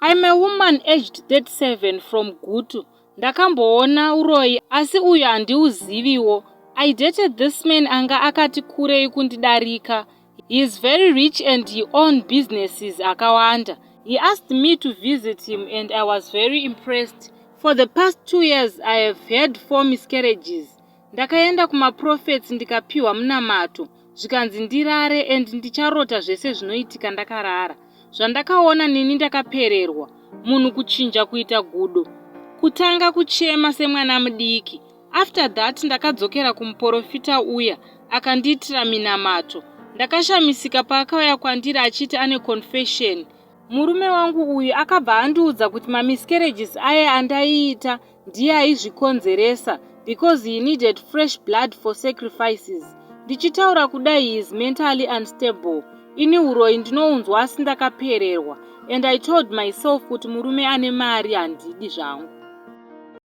I'm a woman aged 37 from Gutu. Ndakamboona uroyi asi uyu handiuziviwo. I dated this man anga akati kurei kundidarika. He is very rich and he own businesses akawanda. He asked me to visit him and I was very impressed. For the past 2 years I have had four miscarriages. Ndakaenda kumaprophets ndikapiwa munamato, zvikanzi ndirare and ndicharota zvese zvinoitika ndakarara. Zvandakaona neni ndakapererwa. Munhu kuchinja kuita gudo, kutanga kuchema semwana mudiki. After that ndakadzokera kumuprofita uya, akandiitira minamato. Ndakashamisika paakauya kwandiri achiti ane confession. Murume wangu uyu akabva andiudza kuti mamiscarriages aya andaiita ndiye aizvikonzeresa because he needed fresh blood for sacrifices. Ndichitaura kudai, he is mentally unstable. Ini uroyi ndinounzwa, asi ndakapererwa and I told myself kuti murume ane mari handidi zvangu.